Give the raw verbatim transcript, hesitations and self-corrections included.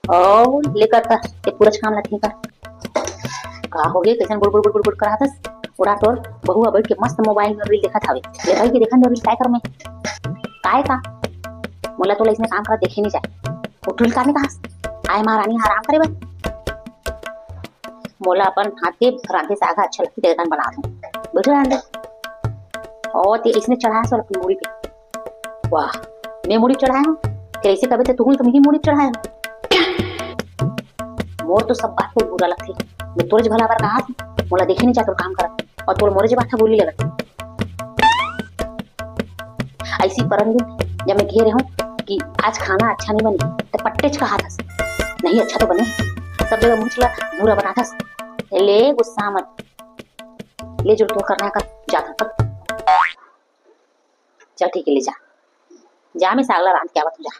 ओ, लेकर त, ये पूरा काम ला ठीक कर। का हो गे, कइसन बुड़ बुड़ बुड़ बुड़ बुड़ करत हस? ओड़ा तोर बहुआ बैठ के मस्त मोबाइल में रील देखत हवे। ले भाई के देखन दे रील, काय कर मैं? काय का? मोला तोला इसने काम करत देखे नहीं जाए। वो रील काने कहा? आय महारानी, आराम करे बर। मोला अपन हाथ के रांधे साग अच्छा लगथे, तेरे कान बना दूं। बैठे रहन दे। और ते इसने चढ़ाया सो अपन मुड़ी पे। वाह, मैं मुड़ी चढ़ाया हूँ। तेरे इसे कबे ते तू तो मेरी मुड़ी चढ़ाया हूँ। मोर तो सब बात को बुरा लगथे। मैं तोरे भला बर कहा थी, मोला देखे नहीं जात काम करत। और तोर मोरे जे बात बोली लगत। ऐसी परन दिन जब मैं कह रहे हूँ कि आज खाना अच्छा नहीं बने, तो पट्टेच कहा था, नहीं अच्छा तो बने, सब जगह मुझ ला बुरा बना था। ले गुस्सा मत, ले जो तू करना है कर, जा तू कर। चल ठीक है, ले जा, जा मैं सागला रांध के आवत हूँ, जा।